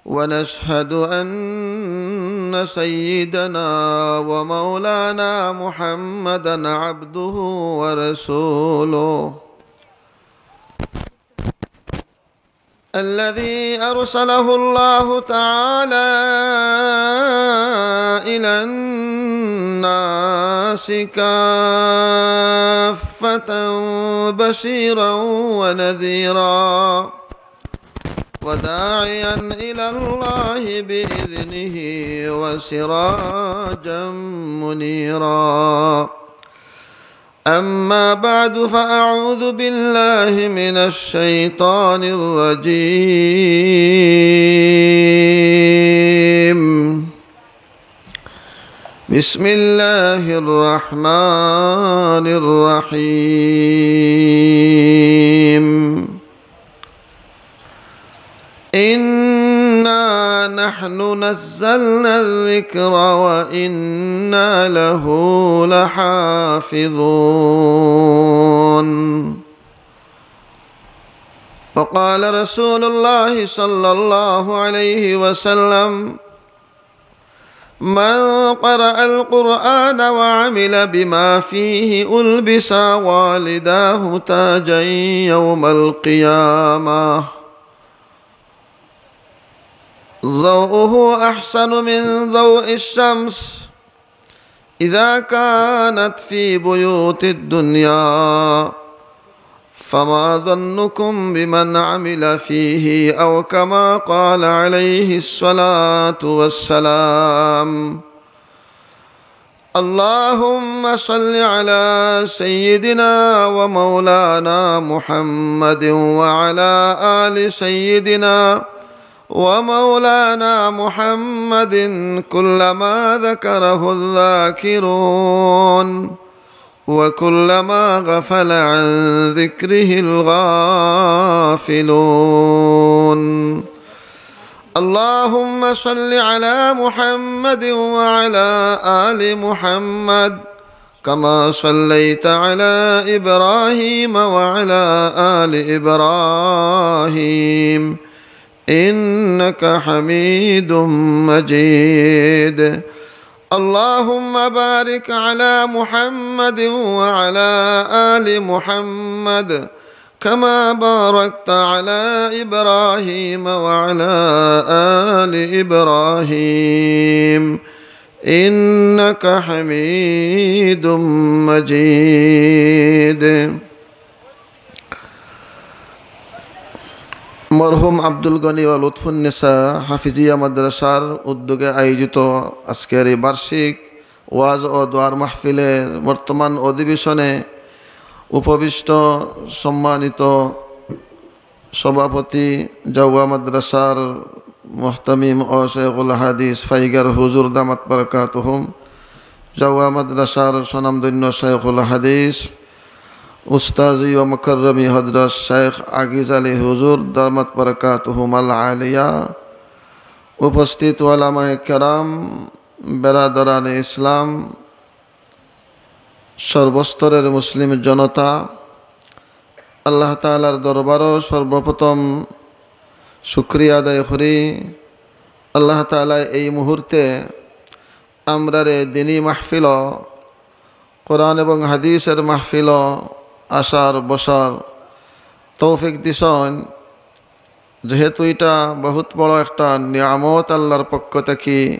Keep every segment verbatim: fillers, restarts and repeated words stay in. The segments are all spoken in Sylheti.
ونشهد أن سيدنا ومولانا محمدا عبده ورسوله الذي أرسله الله تعالى إلى الناس كافة بشيرا ونذيرا وداعيا إلى الله بإذنه وسراجا منيرا. أما بعد، فأعوذ بالله من الشيطان الرجيم. بسم الله الرحمن الرحيم. إنا نحن نزلنا الذكر وإنا له لحافظون. وقال رسول الله صلى الله عليه وسلم: من قرأ القرآن وعمل بما فيه ألبس والداه تاجا يوم القيامة، ضوءه أحسن من ضوء الشمس إذا كانت في بيوت الدنيا، فما ظنكم بمن عمل فيه، أو كما قال عليه الصلاة والسلام. اللهم صل على سيدنا ومولانا محمد وعلى آل سيدنا ومولانا محمد كلما ذكره الذاكرون وكلما غفل عن ذكره الغافلون. اللهم صل على محمد وعلى آل محمد كما صليت على إبراهيم وعلى آل إبراهيم إنك حميد مجيد. اللهم بارك على محمد وعلى آل محمد كما باركت على إبراهيم وعلى آل إبراهيم إنك حميد مجيد. মরহুম আব্দুল গনি ও লুৎফুন্নেসা হাফিজিয়া মাদ্রাসার উদ্যোগে আয়োজিত আজকের এই বার্ষিক ওয়াজ ও দোয়ার মাহফিলের বর্তমান অধিবেশনে উপবিষ্ট সম্মানিত সভাপতি জাউয়া মাদ্রাসার মুহতামিম ও শেখুল হাদিস ফাইগার হুজুর দামাত বারাকাতুহুম, জাউয়া মাদ্রাসার স্বনামধন্য শেখুল হাদিস উস্তাজি ও মুকাররমি হযরত শেখ আগিজ আলী হুজুর দামাত বারাকাতুহুম আল আলিয়া, উপস্থিত ওলামায়ে কেরাম, বেরাদরানে ইসলাম, সর্বস্তরের মুসলিম জনতা, আল্লাহ তাআলার দরবারো সর্বপ্রথম শুকরিয়া আদায় করি। আল্লাহ তাআলা এই মুহূর্তে আমরারে দিনী মাহফিল, কোরআন এবং হাদিসের মাহফিল আসার বসার তৌফিক দিছইন। যেহেতু ইটা বহুত বড় একটা নিয়ামত আল্লাহর পক্ষ থাকি,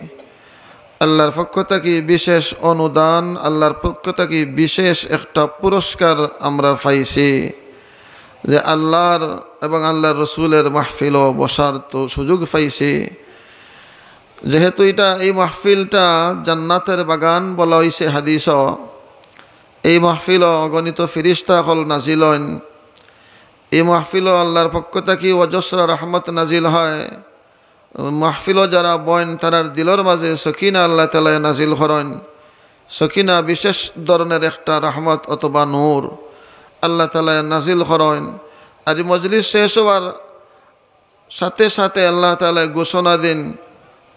আল্লাহর পক্ষ থাকি বিশেষ অনুদান, আল্লাহর পক্ষ থাকি বিশেষ একটা পুরস্কার আমরা পাইছি, যে আল্লাহর এবং আল্লাহর রসুলের মাহফিলও বসার তো সুযোগ পাইছি। যেহেতু ইটা, এই মাহফিলটা জান্নাতের বাগান বলা হইছে হাদিসও, এই মাহফিলও অগণিত ফিরিস্তা অকল নাজিল হইন, এই মাহফিলও আল্লাহর পক্ষ থাকি অজস্র রহমত নাজিল হয়। মাহফিলও যারা বইন, তারার দিলর মাঝে সকিনা আল্লাহ তাআলায় নাজিল করইন। সকিনা বিশেষ ধরনের একটা রহমত অথবা নূর আল্লাহ তাআলায় নাজিল করইন। আর এই মজলিস শেষ হওয়ার সাথে সাথে আল্লাহ তাআলায় ঘোষণা দিন,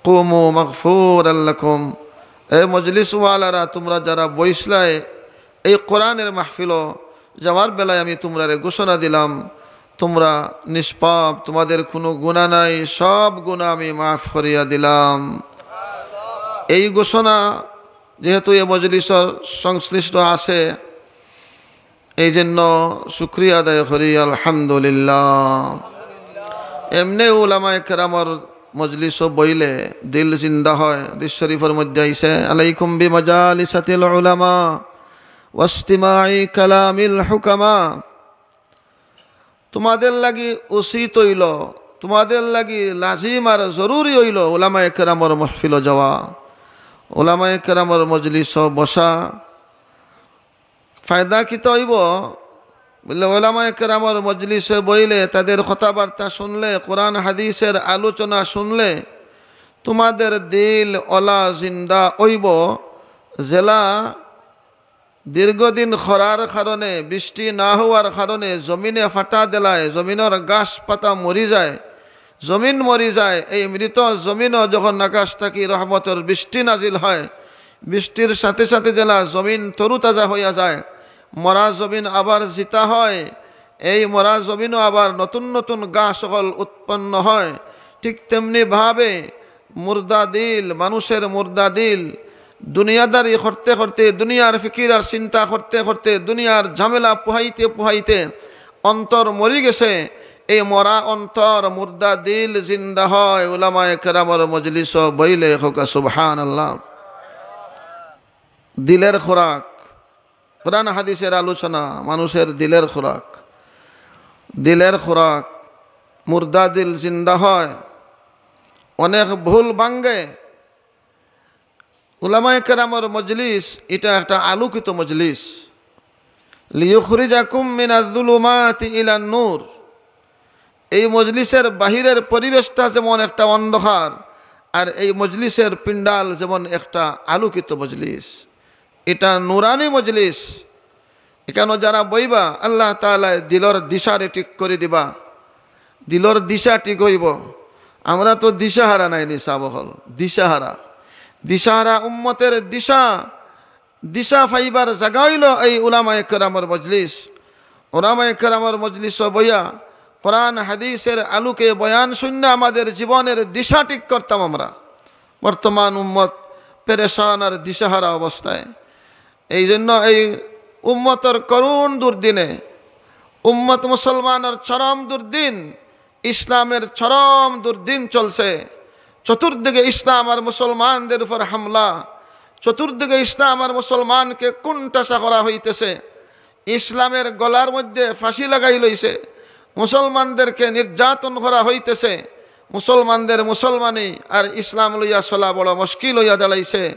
"কুমু মাগফুরাল লাকুম।" এ মজলিসওয়ালারা, তোমরা যারা বইছলায় এই কোরআনের মাহফিলও যাওয়ার বেলায় আমি তোমরারে ঘোষণা দিলাম, তোমরা নিষ্পাপ, তোমাদের কোনো গুনাহ নাই, সব গুনাহ আমি মাফ করিয়া দিলাম। এই ঘোষণা যেহেতু এ মজলিসর সংশ্লিষ্ট আছে, এই জন্য শুকরিয়া আদায় করি, আলহামদুলিল্লাহ। এমনে উলামায়ে কেরামর মজলিসও বইলে দিল জিন্দা হয়। হাদিস শরীফর মধ্যে আইছে, "আলাইকুম বিমাজালিসাতিল উলামা ওয়াস্তিমাই কালামিল হুকামা।" তোমাদের লাগি উচিত অইল, তোমাদের লাগি লাজিম আর জরুরি অইল উলামায়ে কেরামর মাহফিলো যাওয়া, উলামায়ে কেরামর মজলিসো বসা। ফায়দা কিতা অইব? বললে, উলামায়ে কেরামর মজলিসে বইলে, তাদের কথাবার্তা শুনলে, কোরআন হাদিসের আলোচনা শুনলে, তোমাদের দিল অলা জিন্দা অইব, যেলা দীর্ঘদিন খরার কারণে, বৃষ্টি না হওয়ার কারণে জমিনে ফাটা দেলায় জমিনর ঘাস পাতা মরি যায়, জমিন মরি যায়। এই মৃত জমিনও যখন আকাশ থাকি রহমতর বৃষ্টি নাজিল হয়, বৃষ্টির সাথে সাথে যেলা জমিন তরুতাজা হইয়া যায়, মরা জমিন আবার জিতা হয়, এই মরা জমিনও আবার নতুন নতুন ঘাস সকল উৎপন্ন হয়। ঠিক তেমনি ভাবে মুর্দা দিল, মানুষের মুর্দা দিল, দুনিয়াদারি করতে করতে, দুনিয়ার ফিকির আর চিন্তা করতে করতে, দুনিয়ার ঝামেলা পুহাইতে পুহাইতে অন্তর মরি গেছে। এই মরা অন্তর, মুর্দা দিল জিন্দা হয় উলামায়ে কেরামর মজলিসো বইলে। কউক্কা সুবহানাল্লাহ। দিলের খোরাক, কোরআন হাদিসের আলোচনা, মানুষের দিলের খোরাক, দিলের খোরাক, মুর্দা দিল জিন্দা হয়, অনেক ভুল ভাঙ্গে। উলামায়ে কেরামর মজলিস, এটা একটা আলোকিত মজলিস। লিয়ুখরিজাকুম মিনাজ জুলুমাতি ইলান নূর। এই মজলিসের বাহিরের পরিবেশটা যেমন একটা অন্ধকার, আর এই মজলিসের পিণ্ডাল যেমন একটা আলোকিত মজলিস। এটা নুরানি মজলিস। এখানো যারা বইবা, আল্লাহ তাআলায় দিলর দিশারে ঠিক করি দিবা, দিলর দিশা ঠিক অইব। আমরা তো দিশাহারা নাইনি সাব অকল, দিশাহারা। দিশাহারা উম্মতের দিশা, দিশা পাইবার জাগা অইল এই উলামায়ে কেরামর মজলিস। উলামায়ে কেরামর মজলিসো বইয়া কোরআন হাদিসের আলোকে বয়ান শুনিয়া আমাদের জীবনের দিশা ঠিক করতাম আমরা। বর্তমান উম্মত পেরেশান আর দিশাহারা অবস্থায়। এই জন্য এই উম্মতর করুণ দুর্দিনে, উম্মত মুসলমানর চরম দুর্দিন, ইসলামের চরম দুর্দিন চলছে। চতুর্দিকে ইসলাম আর মুসলমানদের উপর হামলা, চতুর্দিকে ইসলাম আর মুসলমানকে কুণ্ঠাসা করা হইতেছে। ইসলামের গলার মধ্যে ফাঁসি লাগাই লইছে, মুসলমানদেরকে নির্যাতন করা হইতেছে। মুসলমানদের মুসলমানি আর ইসলাম লইয়া চলা বড় মুশকিল হইয়া দাঁড়াইছে।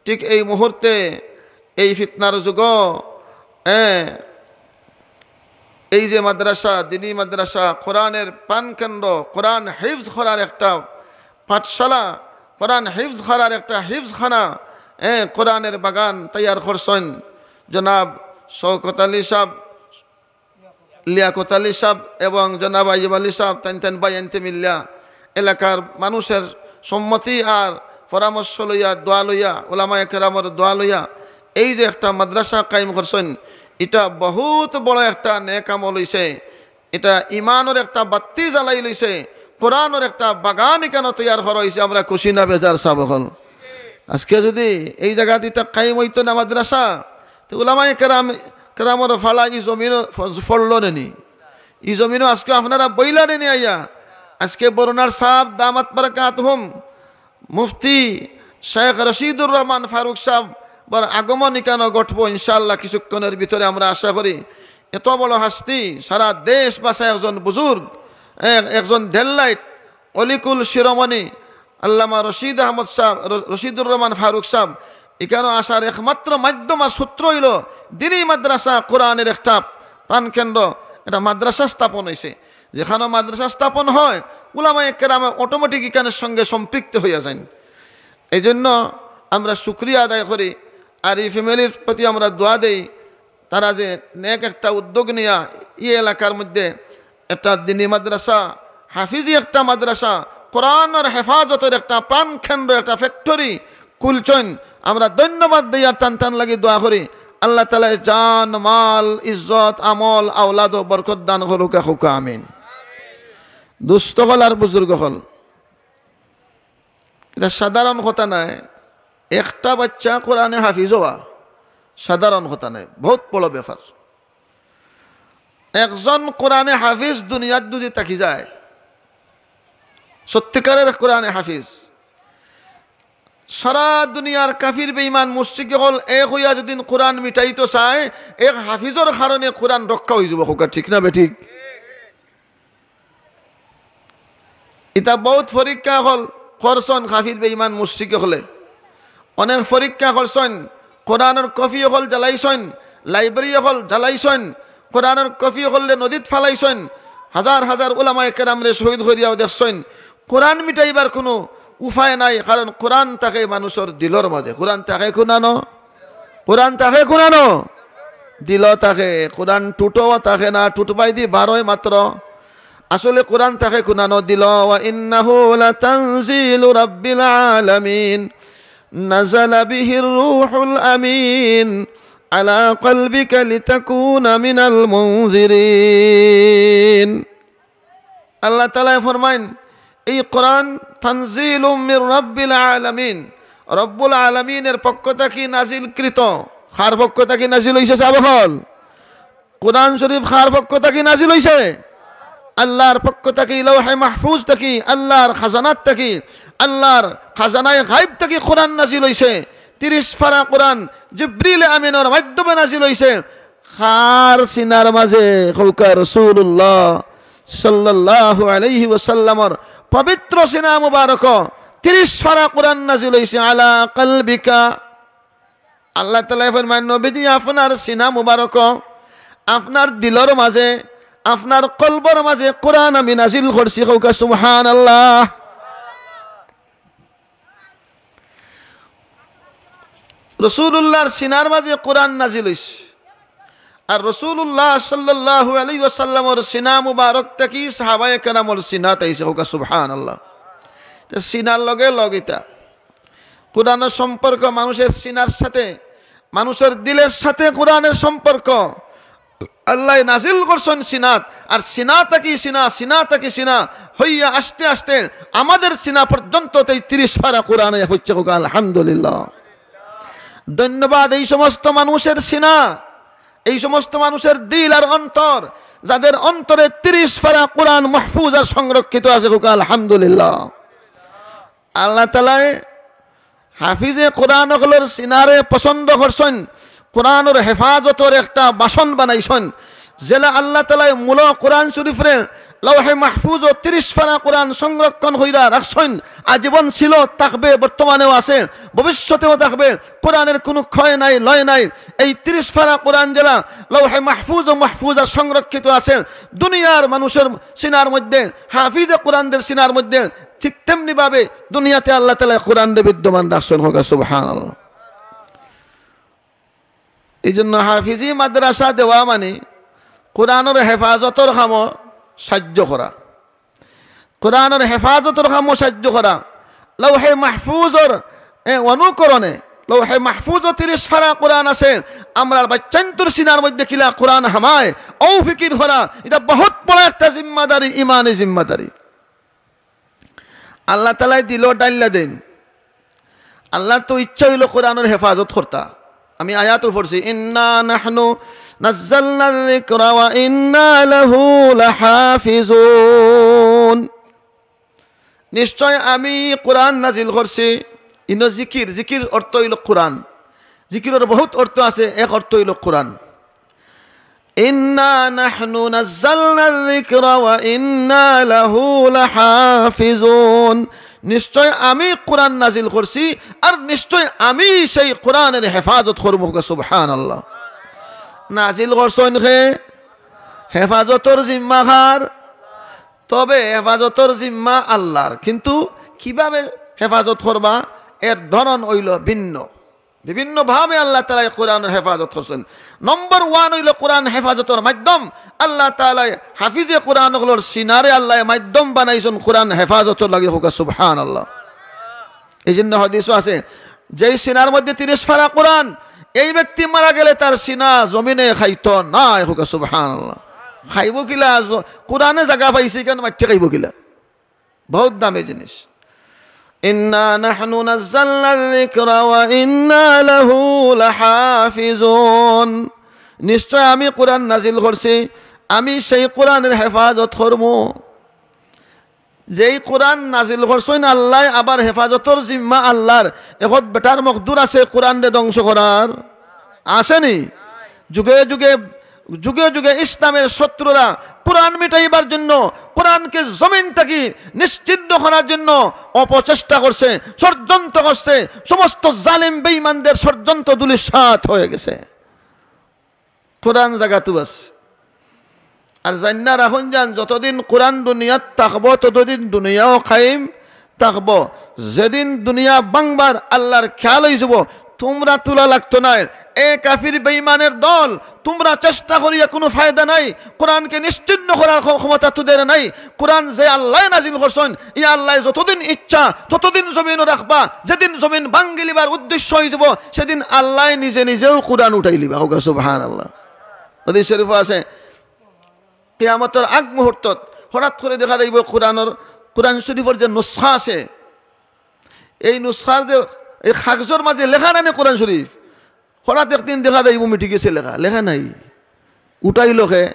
ঠিক এই মুহূর্তে এই ফিতনার যুগ, হ্যাঁ, এই যে মাদ্রাসা, দিনী মাদ্রাসা, কোরআনের প্রাণকেন্দ্র, কোরআন হিফজ করার একটা পাঠশালা, কোরআন হিফজ করার একটা হিফজখানা, হ্যাঁ, কোরআনের বাগান তৈয়ার করছইন জনাব শওকত আলী সাব, লিয়াকত আলী সাব এবং জনাব আইয়ুব আলী সাব, তাইন তাইন ভাইয়াইন্তে মিল্লা এলাকার মানুষের সম্মতি আর পরামর্শ লইয়া, দোয়া লইয়া, উলামায়ে কেরামর দোয়া লইয়া এই যে একটা মাদ্রাসা কায়েম করছইন, এটা বহুত বড় একটা নেক আমল অইছে। এটা ইমানর একটা বাত্তি জ্বালাই লইছে, কোরআনর একটা বাগান ইখানো তৈয়ার করা অইছে। আমরা খুশি না বেজার সাব অকল? আজকে যদি এই জাগাত ইটা কায়েম অইতো না মাদ্রাসা, তে উলামায়ে কেরাম, কেরামর ফালা ই জমিনও ফ-, ফড়লো নে নি? ই জমিনও আজকে আপনারা বইলা নে নি আইয়া? আজকে বরনার সাব দামাত বারাকাতহুম, মুফতি শেখ রশিদুর রহমান ফারুক সাবর আগমন ইখানো ঘটবো ইনশাআল্লাহ কিছুক্ষণের ভিতরে, আমরা আশা করি। এত বড় হাস্তি, সারা দেশ বাসা একজন বুজুর্গ, এক-, একজন দেল্লাইট, অলিকুল শিরোমণি আল্লামা রশিদ আহমদ সাব, র-, রশিদুর রহমান ফারুক সাব, ইখানো আসার একমাত্র মাধ্যম আর সূত্র অইল দিনী মাদ্রাসা, কোরআনের একটা প্রাণকেন্দ্র, একটা মাদ্রাসা স্থাপন অইছে। যেখানো মাদ্রাসা স্থাপন হয়, উলামায়ে কেরাম automatic ইখানর সঙ্গে সম্পৃক্ত হইয়া যাইন। এই জন্য আমরা শুকরিয়া আদায় করি, আর ই ফ্যামিলির প্রতি আমরা দোয়া দেই। তারা যে নেক একটা উদ্যোগ নিয়া ই এলাকার মধ্যে একটা দিনী মাদ্রাসা, হাফিজি একটা মাদ্রাসা, কোরআনর হেফাজতর একটা প্রাণকেন্দ্র, একটা factory খুলছইন, আমরা ধন্যবাদ দেই আর তান তান লাগি দোয়া করি। আল্লাহ তাআলায় জান, মাল, ইজ্জত, আমল, আওলাদো বরকত দান করুকা, কউকা আমিন। দুস্ত অকল আর বুজুর্গ অকল, ইটা সাধারণ কথা নায়। একটা বাচ্চা কোরআনে হাফিজ অওয়া সাধারণ কথা নায়, বউত বড় ব্যাপার। একজন কোরআনে হাফিজ দুনিয়াত যুদি থাকি যায়, সত্যিকারের কোরআনে হাফিজ, সারা দুনিয়ার কাফির বেঈমান মুশরিক অকল এক অইয়া যুদি কোরআন মিটাইতো চায়, এক হাফিজর কারণে কোরআন রক্ষা অইযিবো। কউকা ঠিক না বেঠিক? ইতা বউত পরীক্ষা অকল করছইন কাফির বেঈমান মুশরিক অকলে। অনেক পরীক্ষা করছইন, কোরআনর কপি অকল জ্বালাইছইন, লাইব্রেরি অকল জ্বালাইছইন, কোরআনর কপি অকলরে নদীত ফালাইছইন। হাজার হাজার উলামায়ে কেরামরে শহীদ করিয়াও দেখছইন। কোরআন মিটাইবার কুনু উপায় নাই, কারণ কোরআন থাকে মানুষর দিলর মাঝে। কোরআন থাকে কুনানো? কোরআন থাকে কুনানো? দিলো থাকে। কোরআন টুটো থাকে না, টুটবায়দি বারয় মাত্র। আসলে কোরআন থাকে কুনানো? দিলো। وإنه لتنزيل رب العالمين نزل به الروح الأمين على قلبك لتكون من المنذرين। আল্লাহ তাআলায় ফরমাইন, এই কোরআন তানজিলুম মির রাব্বিল আলামিন, রব্বুল আলামিনের পক্ষ থাকি নাজিলকৃত। কার পক্ষ থাকি নাজিল অইছে সাব অকল? কোরআন শরীফ কার পক্ষ থাকি নাজিল অইছে? আল্লাহর পক্ষ থাকি, লওহে মাহফুজ থাকি, আল্লাহর খাজানাত থাকি, আল্লাহর খাজানায়ে গায়ব থাকি কোরআন নাজিল অইছে। তিরিশ পারা কোরআন জিব্রিল আমিনর মাধ্যমে নাজিল অইছে। কার সিনার মাঝে? কউকা রাসূলুল্লাহ সাল্লাল্লাহু আলাইহি ওয়াসাল্লামর পবিত্র সিনা মুবারক তিরিশ পারা কোরআন নাজিল অইছে। আলা কলবিকা। আল্লাহ তাআলায় ফরমাইন, নবীজি, আপনার সিনা মুবারক, আপনার দিলর মাঝে, আপনার কলবর মাঝে কোরআন আমি নাজিল করছি। কউকা সুবহানাল্লাহ। রাসূলুল্লাহর সিনার মাঝে কোরআন নাজিল অইছে। আর রাসূলুল্লাহ সাল্লাল্লাহু আলাইহি ওয়াসাল্লামর সিনা মুবারক থাকি সাহাবায়ে কেরামর সিনাত আইছে। কউকা সুবহানাল্লাহ। তে সিনার লগে লগ ইতা। কোরআনর সম্পর্ক মানুষের সিনার সাথে, মানুষের দিলের সাথে কোরআনের সম্পর্ক। আল্লায় নাজিল করছইন সিনাত, আর সিনা থাকি সিনা, সিনা থাকি সিনা হইয়া আস্তে আস্তে আমাদের সিনা পর্যন্ত তেই তিরিশ পারা কোরআন আইয়া পৌঁছছে। কউকা আলহামদুলিল্লাহ। ধন্যবাদ এই সমস্ত মানুষের সিনা, এই সমস্ত মানুষের দিল আর অন্তর, যাদের অন্তরে তিরিশ পারা কোরআন মাহফুজ আর সংরক্ষিত আছে। কউকা আলহামদুলিল্লাহ। আল্লাহ তাআলায় হাফিজে কোরআন অকলর সিনারে পছন্দ করছইন, কোরআনর হেফাজতর একটা বাসন বানাইছইন। যেলা আল্লাহ তাআলায় মূল কোরআন শরীফরে লওহে মাহফুজো তিরিশ পারা কোরআন সংরক্ষণ কইরা রাখছইন, আজীবন ছিল, থাকবে, বর্তমানেও আছে, ভবিষ্যতেও থাকবে। কোরআনের কুনু ক্ষয় নাই, লয় নাই। এই তিরিশ পারা কোরআন যেলা লওহে মাহফুজো মাহফুজা সংরক্ষিত আছে, দুনিয়ার মানুষের সিনার মধ্যে, হাফিজে কোরআনদের সিনার মধ্যে ঠিক তেমনি ভাবে দুনিয়াতে আল্লাহ তাআলায় কোরআনরে বিদ্যমান রাখছইন। কউকা সুবহানাল্লাহ। এই জন্য হাফিজি মাদ্রাসা দেওয়া মানে কোরআনর হেফাজতর কামো সাহায্য করা, কোরআনর হেফাজতর কামো সাহায্য করা। লওহে মাহফুজর, এ, অনুকরণে, লওহে মাহফুজো তিরিশ পারা কোরআন আছে, আমরার বাচ্চাইন্তর সিনার মধ্যে কিলা কোরআন হামায়, অউ ফিকির করা, ইটা বহুত বড় একটা জিম্মাদারি, ইমানি জিম্মাদারি। আল্লাহ তাআলায় দিলো ডাইল্লা দেইন। আল্লাহর তো ইচ্ছা অইলো কোরআনর হেফাজত করতা। আমি আয়াতও পড়ছি, "ইন্না নাহনু নাজ্জালনা যিকরা ওয়া ইন্না লাহু লাহাফিজুন।" নিশ্চয় আমি কোরআন নাজিল করছি। ইনো জিকির, জিকির অর্থ অইলো কোরআন। জিকিরর বহুত অর্থ আছে, এক অর্থ অইলো কোরআন। "ইন্না নাহনু নাজ্জালনা যিকরা ওয়া ইন্না লাহু লাহাফিজুন।" নিশ্চয় আমি কোরআন নাজিল করছি, আর নিশ্চয় আমি সেই কোরআনের হেফাজত করমু। কউকা সুবহানাল্লাহ। নাজিল করছইন কে? হেফাজতর জিম্মা কার? তবে হেফাজতর জিম্মা আল্লাহর, কিন্তু কিভাবে হেফাজত করবা, এর ধরন অইলো ভিন্ন। বিভিন্নভাবে আল্লাহ তাআলায় কোরআনর হেফাজত করছইন। নম্বর ওয়ান অইলো কোরআন হেফাজতর মাধ্যম। আল্লাহ তাআলায় হাফিজে কোরআন অকলর সিনারে আল্লায় মাধ্যম বানাইছইন কোরআন হেফাজতর লাগি। কউকা সুবহানাল্লাহ। এই জন্য হাদিসও আছে, যেই সিনার মধ্যে তিরিশ পারা কোরআন, এই ব্যক্তি মারা গেলে তার সিনা জমিনে খাইতো নায়। কউক্কা সুবহানাল্লাহ। খাইবো কিলা? জ-, কোরআনে জাগা পাইছে, ইখান মাটিয়ে খাইবো কিলা? বহুত দামি জিনিস। ইন্না নাহনু নাজ্জালনা যিকরা ওয়া ইন্না লাহু লাহাফিজুন। নিশ্চয় আমি কোরআন নাজিল করছি, আমি সেই কোরআনের হেফাজত করমু। যেই কোরআন নাজিল করছইন আল্লায়, আবার হেফাজতর জিম্মা আল্লার। এখন বেটার মকদুর আছে কোরআনরে ধ্বংস করার? আছেনি? যুগে যুগে, যুগে যুগে ইসলামের শত্রুরা কোরআন মিটাইবার জন্য, কোরআনকে জমিন থাকি নিশ্চিহ্ন করার জন্য অপচেষ্টা করছে, ষড়যন্ত্র করছে। সমস্ত জালিম বেঈমানদের ষড়যন্ত্র ধূলিসাৎ হয়ে গেছে। কোরআন জাগাত আছে। আর জাইন্না রাখইন যান, যতদিন কোরআন দুনিয়াত থাকবো, ততদিন দুনিয়াও কায়েম থাকবো। যেদিন দুনিয়া ভাঙবার আল্লার খেয়াল অইযিবো, তুমরা তুলা লাগতো নায়। এ কাফির বেঈমানের দল, তুমরা চেষ্টা করিয়া কুনু ফায়দা নাই। কোরআনকে নিশ্চিহ্ন করার ক্ষ-, ক্ষমতা তুদের নাই। কোরআন যে আল্লায় নাজিল করছইন, ই আল্লায় যতদিন ইচ্ছা ততদিন জমিনো রাখবা। যেদিন জমিন ভাঙ্গিলিবার উদ্দেশ্য অইযিবো, সেদিন আল্লায় নিজে নিজেউ কোরআন উঠাইলিবা। কউক্কা সুবহানাল্লাহ। হাদিস শরীফো আছে, কিয়ামতর আগ মুহূর্তত হঠাৎ করি দেখা যাইবো কোরআনর, কোরআন শরীফর যে নুসখা আছে, এই নুসখার যে, এই কাগজর মাঝে লেখা নাই নি কোরআন শরীফ, হঠাৎ একদিন দেখা যাইবো মিটি গেছে লেখা, লেখা নাই। উঠাইলো কে?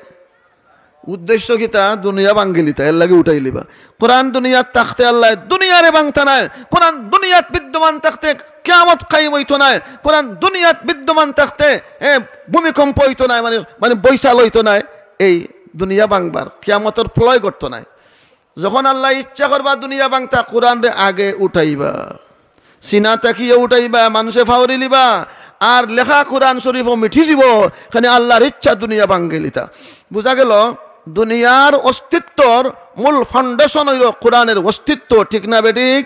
উদ্দেশ্য কিতা? দুনিয়া ভাঙ্গিলিতা, এরলাগি উঠাইলিবা। কোরআন দুনিয়াত থাকতে আল্লায় দুনিয়ারে ভাঙতা নায়, কোরআন দুনিয়াত বিদ্যমান থাকতে কিয়ামত কায়েম অইতো নায়, কোরআন দুনিয়াত বিদ্যমান থাকতে, এ, ভূমিকম্প অইতো নায়, মানে, মানে বৈশাল অইতো নায়, এই দুনিয়া ভাঙবার, কিয়ামতর প্রলয় ঘটতো নায়। যখন আল্লায় ইচ্ছা করবা দুনিয়া ভাঙতা, কোরআনরে আগে উঠাইবা, সিনা থাকিও উঠাইবা, মানষে ফাউরিলিবা, আর লেখা কোরআন শরীফও মিটি যিবো। কেনে আল্লার ইচ্ছা দুনিয়া ভাঙ্গিলিতা। বুঝা গেল, দুনিয়ার অস্তিত্বর মূল foundation অইলো কোরআনের অস্তিত্ব, ঠিক না বেঠিক?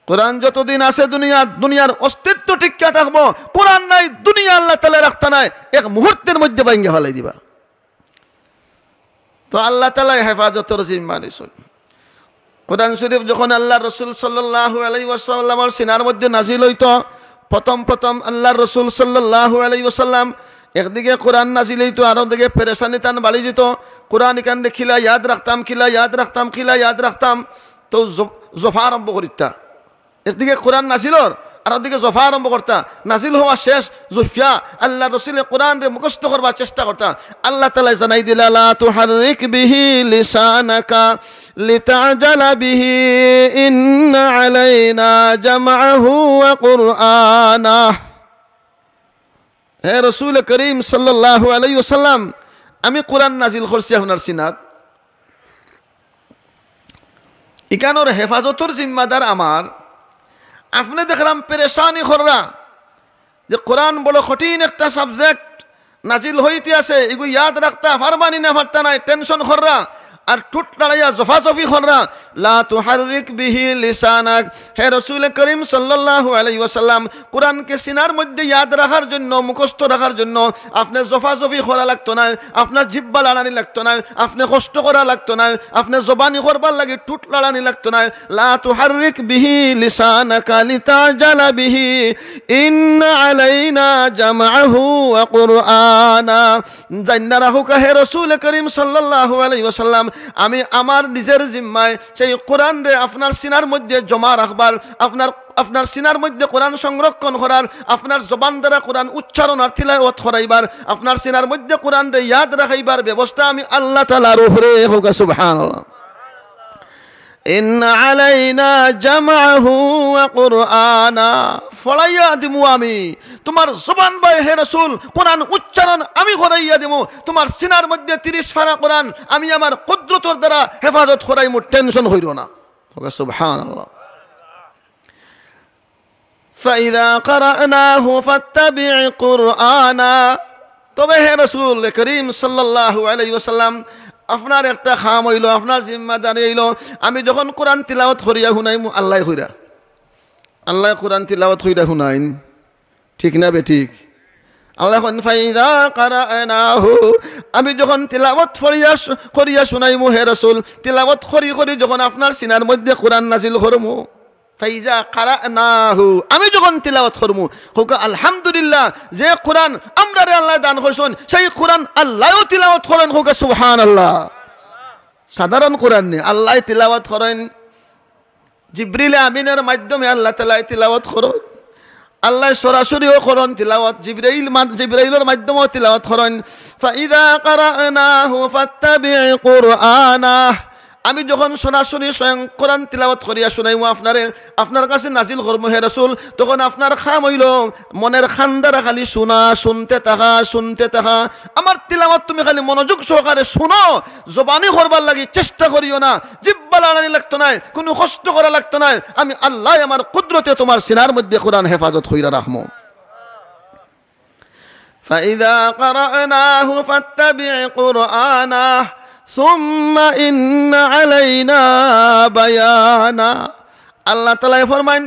কোরআন যতদিন আছে দুনিয়াত, দুনিয়ার অস্তিত্ব টিকিয়া থাকবো। কোরআন নাই, দুনিয়া আল্লাহ তাআলায় রাখতা নায়, এক মুহূর্তের মধ্যে ভাঙ্গিয়া ফালাই দিবা। তো আল্লাহ তাআলায় হেফাজতর জিম্মা নিছইন। কোরআন শরীফ যখন আল্লার রসুল সাল্লাল্লাহু আলাইহি ওয়াসাল্লামর সিনার মধ্যে নাজিল অইতো, প্রথম প্রথম আল্লার রসুল সাল্লাল্লাহু আলাইহি ওয়াসাল্লাম একদিকে কোরআন নাজিল অইতো, আরক দিকে পেরেশানি তান বাড়ি যিতো। কোরআন ইখান দেখিলা ইয়াদ রাখতাম, কিলা ইয়াদ রাখতাম, কিলা ইয়াদ রাখতাম। তো জ-, জফা আরম্ভ করিতা। একদিকে কোরআন নাজিল অর, আরক দিকে জফা আরম্ভ করতা। নাজিল হওয়া শেষ, জফিয়া, আল্লার রসুলে কোরআনরে মুখস্থ করবার চেষ্টা করতা। আল্লাহ তাআলায় জানাই দিলা, "লা তুহাররিক বিহি লিসানাকা লিতাজালা বিহি, ইন্না আলাইনা জামআহু ওয়া কুরআনাহ।" হে রসুল করিম সাল্লাল্লাহু আলাইহি ওয়াসাল্লাম, আমি কোরআন নাজিল করছি আপনার সিনাত, ইখানর হেফাজতর জিম্মাদার আমার। আপনে দেখরাম পেরেশানি কররা যে কোরআন বড় কঠিন একটা subject, নাজিল হইতে আছে, ইগু ইয়াদ রাখতা পারবানি না পারতা নায়, tension কররা, আর ঠুট লড়াইয়া জফাজফি কররা। লা তুহাররিক বিহি লিসানাক, হে রসুল করিম সাল্লাল্লাহু আলাইহি ওয়াসাল্লাম, কোরআনকে সিনার মধ্যে ইয়াদ রাখার জন্য, মুখস্থ রাখার জন্য আপনে জফাজফি করা লাগতো নায়, আপনার জিব্বা লড়ানি লাগতো নায়, আপনে কষ্ট করা লাগতো নায়, আপনে জবানি করবার লাগি ঠুট লড়ানি লাগতো নায়। লা তুহাররিক বিহি লিসানাকা লিতাজালা বিহি, ইন্না আলাইনা জামআহু ওয়া কুরআনা। জাইন্না রাখউক্কা হে রসুল করিম সাল্লাল্লাহু আলাইহি ওয়াসাল্লাম, আমি আমার নিজের জিম্মায় সেই কোরআনরে আপনার সিনার মধ্যে জমা রাখবার, আপনার, আপনার সিনার মধ্যে কোরআন সংরক্ষণ করার, আপনার জবান দ্বারা কোরআন উচ্চারণ আর তিলাওয়াত করাইবার, আপনার সিনার মধ্যে কোরআনরে ইয়াদ রাখাইবার ব্যবস্থা আমি আল্লাহ তাআলার উপরে। কউক্কা সুবহানাল্লাহ। ইন্না আলাইনা জামআহু ওয়া কুরআনা। পড়াইয়া দিমু আমি। তুমার জবান বায় হে রসুল, কোরআন উচ্চারণ আমি করাইয়া দিমু। তুমার সিনার মধ্যে তিরিশ পারা কোরআন আমি আমার কুদরতর দ্বারা হেফাজত করাইমু, tension করিও না। কউক্কা সুবহানাল্লাহ। ফাইযা কারানাহু ফাত্তাবি' কুরআনা। তবে হে রসুল করিম সাল্লাল্লাহু আলাইহি ওয়াসাল্লাম, আপনার একটা কাম অইলো, আপনার জিম্মাদারি অইলো, আমি যখন কোরআন তিলাওয়াত করিয়া হুনাইমু, আল্লায় কইরা, আল্লায় কোরআন তিলাওয়াত করিয়া হুনাইন, ঠিক না বেঠিক? আল্লায় কইন, "ফাইযা কারানাহু", আমি যখন তিলাওয়াত করিয়া শু-, করিয়া হুনাইমু হে রসুল, তিলাওয়াত করি করি যখন আপনার সিনার মধ্যে কোরআন নাজিল করমু, ফাইজা কারানাহু, আমি যখন তিলাওয়াত করমু, কউক্কা আলহামদুলিল্লাহ, যে কোরআন আমরারে আল্লায় দান করছইন, সেই কোরআন আল্লায়ও তিলাওয়াত করইন, কউক্কা সুবহানাল্লাহ। সাধারণ কোরআন নি, আল্লায় তিলাওয়াত করইন, জিবরিল আমিনর মাধ্যমে আল্লাহ তাআলায় তিলাওয়াত করইন, আল্লায় সরাসরিও করইন তিলাওয়াত, জিবরাইল মা-, জিবরাইলর মাধ্যমেও তিলাওয়াত করইন। ফাইদা কারানাহু ফাত্তাবি কুরআনাহ, আমি যখন সরাসরি স্বয়ং কোরআন তিলাওয়াত করিয়া শুনাইমু আপনারে, আপনার কাছে নাজিল করমু হে রাসূল, তখন আপনার কাম অইলো মনের খান্দারা খালি শুনা, শুনতে থাকা, শুনতে থাকা। আমার তিলাওয়াত তুমি খালি মনোযোগ সহকারে শুনো, জবানি করবার লাগি চেষ্টা করিও না, জিব্বা লড়ানি লাগতো নায়, কুনু কষ্ট করা লাগতো নায়। আমি আল্লায় আমার কুদরতে তুমার সিনার মধ্যে কোরআন হেফাজত কইরা রাখমু। فإذا قرأناه فاتبع قرآنه ثم إن علينا بيانه। আল্লাহ তাআলায় ফরমাইন,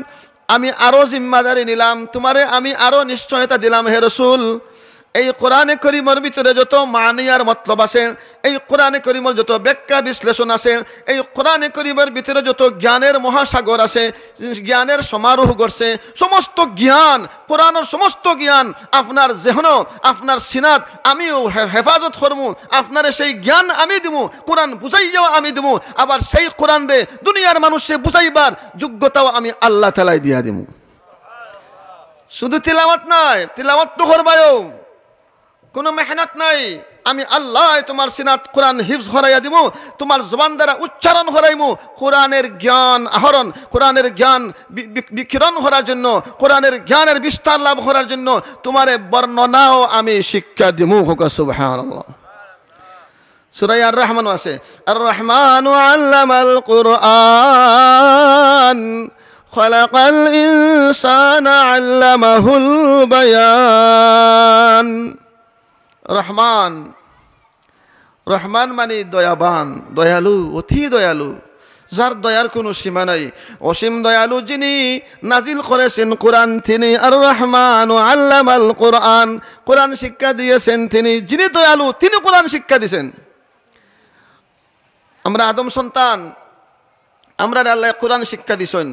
আমি আরো জিম্মাদারি নিলাম, তুমারে আমি আরো নিশ্চয়তা দিলাম, হে রাসূল। এই কোরআনে করিমর ভিতরে যত মানি আর মতলব আছে, এই কোরআনে করিমর যত ব্যাখ্যা বিশ্লেষণ আছে, এই কোরআনে করিমর ভিতরে যত জ্ঞানের মহাসাগর আছে, জ্ঞানের সমারোহ ঘটছে, সমস্ত জ্ঞান, কোরআনর সমস্ত জ্ঞান আপনার জেহনো, আপনার সিনাত আমিও হে-, হেফাজত করমু, আপনারে সেই জ্ঞান আমি দিমু, কোরআন বুঝাইয়াও আমি দিমু, আবার সেই কোরআনরে দুনিয়ার মানুষরে বুঝাইবার যোগ্যতাও আমি আল্লাহ তাআলায় দিয়া দিমু। শুধু তিলাওয়াত নায়, তিলাওয়াত তো করবায়ও, কুনু মেহনত নাই। আমি আল্লায় তুমার সিনাত কোরআন হিফজ করাইয়া দিমু, তুমার জবান দ্বারা উচ্চারণ করাইমু, কোরআনের জ্ঞান আহরণ, কোরআনের জ্ঞান বি-, বি-, বিকিরণ করার জন্য, কোরআনের জ্ঞানের বিস্তার লাভ করার জন্য তুমারে বর্ণনাও আমি শিক্ষা দিমু। কউক্কা সুবহানাল্লাহ। সূরা আর রহমানও আছে, আর রহমানু আল্লামাল কুরআন, খালাকাল ইনসানা আল্লামাহুল বায়ান। রহমান, রহমান মানে দয়াবান, দয়ালু, অতি দয়ালু, যার দয়ার কুনু সীমা নাই। অসীম দয়ালু যিনি, নাজিল করেছেন কোরআন তিনি। আর রহমানু আল্লামাল কোরআন, কোরআন শিক্ষা দিয়েছেন তিনি। যিনি দয়ালু, তিনি কোরআন শিক্ষা দিছেন। আমরা আদম সন্তান, আমরারে আল্লায় কোরআন শিক্ষা দিছইন।